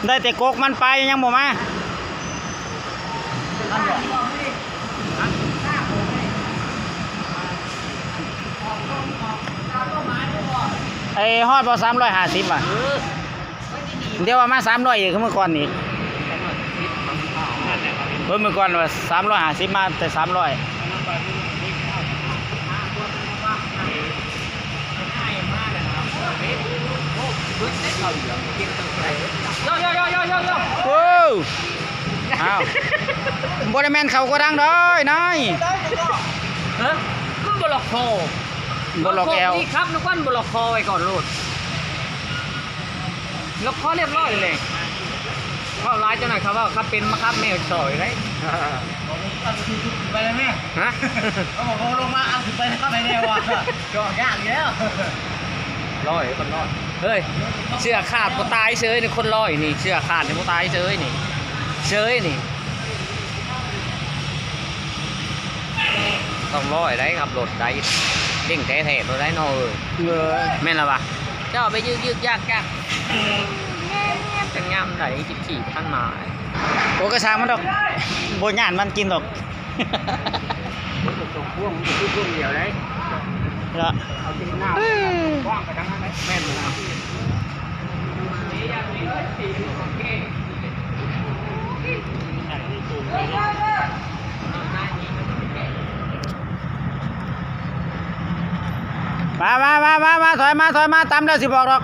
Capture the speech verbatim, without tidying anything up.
ได้แต่กกมันไปยังบ่มา ไอ้ฮอดบ่สามร้อยห้าสิบอ่ะ เดี๋ยวว่ามาสามร้อยอีกคือมื้อก่อนนี่ เพิ่นมื้อก่อนว่าสามร้อยห้าสิบมาแต่สามร้อย โอ้ อ้าว บ่ได้แม่นเขากระดังดอยนาย ฮะ มันบ่ล็อกคอ บ่ล็อกแอว นี่ครับ นึกว่ามันบ่ล็อกคอไว้ก่อนโลด ล็อกคอเรียบร้อยเลย เว้าหลายจังหน่อยครับ ว่าครับเป็นมาครับแมวสอยเลย ไปเลยแม่ ฮะ เขาบอกว่าลงมาเอาขึ้นไปนะครับไอ้แนวอ่ะ จอดยากอยู่แล้ว ร้อยคนร้อย เฮ้ย เสื้อขาดบ่ตายเฉยนี่ คนร้อยนี่ เสื้อขาดนี่บ่ตายเฉยนี่ เฉยนี่ ต้องร้อยได้ครับ รถได้ เด้งแท้ๆ รถได้เนาะ เอ้ย เออ แม่นละวะ เจ้าไปยึกๆ ยากๆ จังยามใดสิขี่ทันมา โอ้ ก็ช่างมันดอก บ่ย่านมันกินดอก มันก็ต้องพ่วง มันก็คือพ่วงเดียวเลย ละ เอาที่หน้า เอ้ย กว้างไปทางนั้นเลย แม่นนะ มามามามามา ถอยมา ถอยมา ตำแล้วสิบอกดอก